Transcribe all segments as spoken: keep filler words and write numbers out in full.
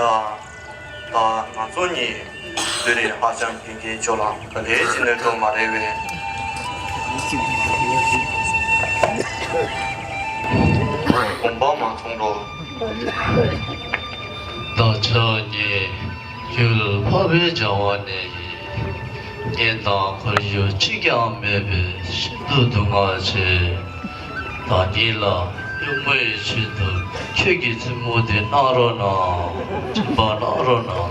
ད་ད་ང་ཚོ་གཉིས་བོད་རིགས་ཧ་ཅང་མཁྱེན་མཁན་ཚོ་ལ་ག་ལེ་ཅི་ནས་འགྲོ་མ་རེད་བས། དགོངས་པ་མ་ཚོམ་རོགས། བདག་ཅག་གཉིས་ཡུལ་འཕགས་པའི་བྱ་བ་ནས་ཡིན། གཉེན་དང་ཁོར་ཡུག་གཅིག་ཀྱང་མེད་པས་ཤིན་ཏུ་སྡུག་བསྔལ་ཆེ། བདག་ཉིད་ལ་གཡོག་མོའི་ཆེད་དུ་ཁྱོད་ཀྱི་བཙུན་མོ་དེ་གནང་རོགས་གནང་། སྦྱིན་པ་གནང་རོགས་གནང་།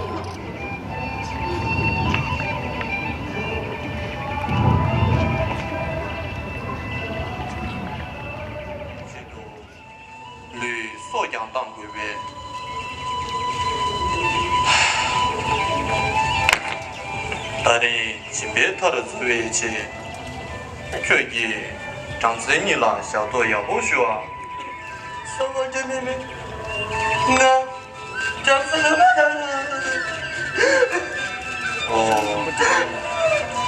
ལུས་སྲོག་ཀྱང་བཏང་དགོས་པས། ད་རིང་སྦྱིན་པའི་མཐར་འཛུལ་བའི་ཆེད། ཁྱོད་ཀྱིས་བྲམ་ཟེ་གཉིས་ལ་ཞབས་ཏོག་ཡག་པོ་ཞུ་ཨ། ས་བ་རྒྱ་མི་མི། ང་བྲམ་ཟེ་ལ་ན་ཡང་། ཨོ།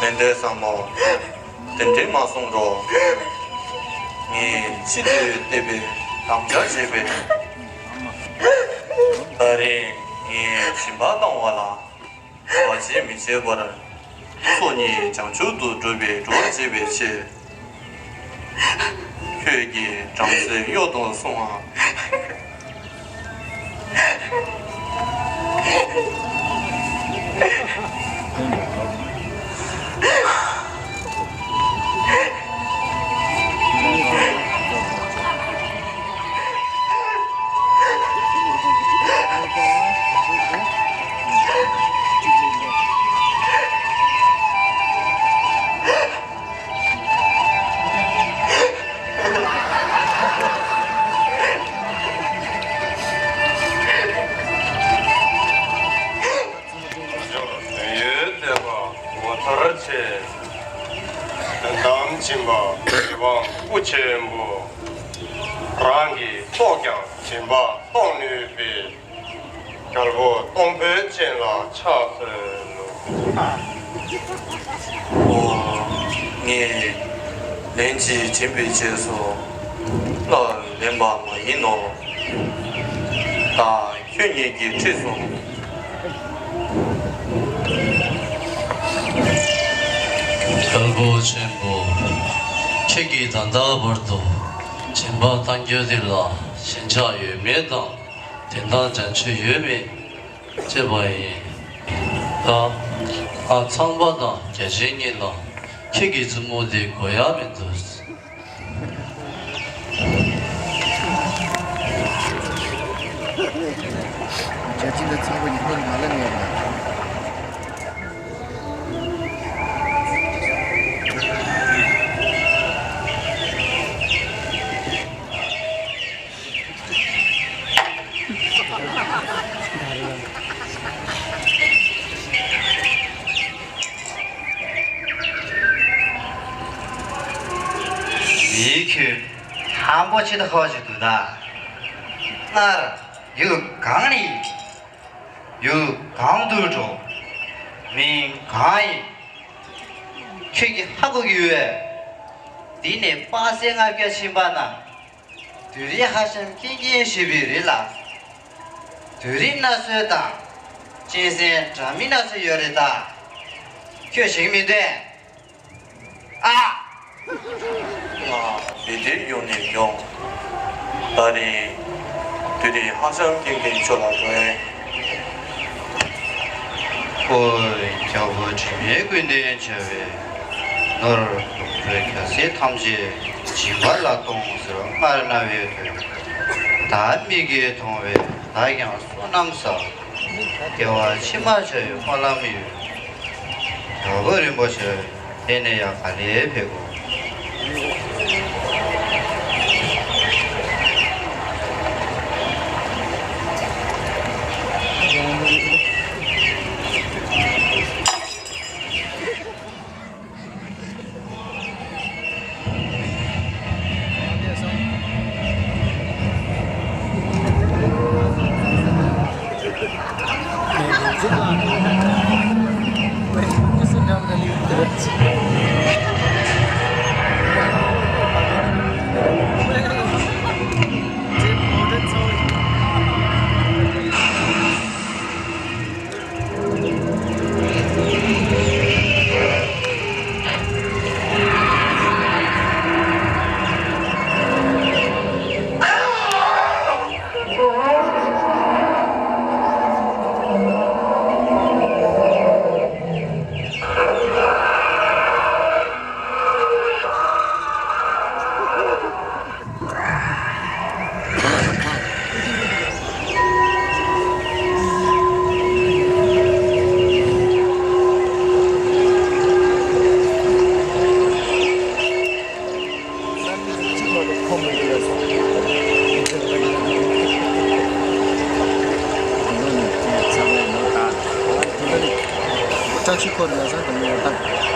མེ་མདའི་བཟང་མོ། དེ་འདྲའི་མ་གསུང་རོགས། ངས་ཕྱི་དུ་བལྟས་པའི་དམ་བཅའ་བྱས་པས། ད་རེས་ངས་སྦྱིན་པ་བཏང་བ་ལ་བར་ཆད་མི་བྱེད་པར། སྲོག་ཉིད་བྱང་ཆུབ་ཏུ་འགྲུབ་པའི་གྲོགས་བྱེད་པའི་ཕྱིར། ཁྱོད་ཀྱིས་བྲམ་ཟེ་གཡོག་ཏུ་སོང་ང་། དོན་ཡོད་མཛད་པ་ངོ་མཚར་ཆེ། དོན་དམ་སྦྱིན་པ་རི་དབང་སྐུ་ཆེན་པོ། རང་གི་སྲོག་ཀྱང་སྦྱིན་པ་གཏོང་ནུས་པའི། རྒྱལ་པོ་སྟོང་འཕེལ་ཅན་ལ་ཕྱག་འཚལ་ལོ། ཨོ། ངས་ལན་ཅིག་བྱིན་པའི་རྗེས་སུ་སླར་ལེན་པ་མ་ཡིན་ནོ། ད་ཁྱོད་ཉིད་ཀྱིས་ཁྲིད་སོང་། རྒྱལ་པོ་ཆེན་པོ། ཁྱེད་ཀྱིས་ད་ལྟ་བར་དུ་སྦྱིན་པ་གཏང་རྒྱུ་དེ་ལ་ཞེན་ཆགས་ཡོད་མེད་དང་། དོན་དག་བྱང་ཆུབ་ཡོད་མེད་དཔྱད་པ་ཡིན། ད་ང་ཚངས་པ་དང་བརྒྱ་བྱིན་གཉིས་ལ་ཁྱེད་ཀྱི་བཙུན་མོ་དེ་དགོས་ཡག་མི་འདུག། བརྒྱ་བྱིན་དང་ཚངས་པ་གཉིས་སྔོན་ལ་མ་ལབ་ངེས་པ། མིའི་ཁྱོད་ཧམ་པ་ཆེ་ད་ཁ་བ་ཞིག་འདུག་ད། སྔར་ཡུལ་གང་ནས་ཡུལ་གང་དུ་འགྲོ། མིང་གང་ཡིན། ཁྱོད་ཀྱིས་ཧ་གོ་གི་ཡོད། འདི་ནས་དཔག་ཚད་ལྔ་བརྒྱ་ཕྱིན་པ་ན། བོད་རིགས་ཧ་ཅང་མཁྱེན་མཁན་ཞིག་ཡོད་པའི་རེད་ལ། བོད་རིགས་སྣ་ཚོགས་དང་གཅན་གཟན་འདྲ་མིན་སྣ་ཚོགས་ཡོད་རེད་ད། ཁྱོད་ཞིག་མི་འདོད། ཨ། ང་བེ་ཏའི་ཡུལ་ནས་ཡོང་། ད་རིང་བོད་རིགས་ཧ་ཅང་མཁྱེན་མཁན་ཚོ་ལ་འགྲོ་ཡིན། ཨོ། རྒྱལ་པོ་དྲི་མེད་ཀུན་ལྡན་བྱ་བའི་ནོར། ལོངས་སྤྱོད་རྒྱལ་སྲིད་ཐམས་ཅད་སྦྱིན་པ་ལ་གཏོང་ཟེར་སྔར་རྣ་བའི་དོན། ད་མིག་གིས་མཐོང་བས་བདག་ཀྱང་བསོད་ནམས་བསགས། སྐྱེ་བ་ཕྱི་མ་འཆི་བའི་སྨོན་ལམ་ཡོད། རྒྱལ་པོ་རིན་པོ་ཆེ། དེ་ནས་ཡང་ག་ལེར་ཕེབས་དགོས། བཀྲ་ཤིས་འཁོར་ལ་ས་དང་ཡོད་ད།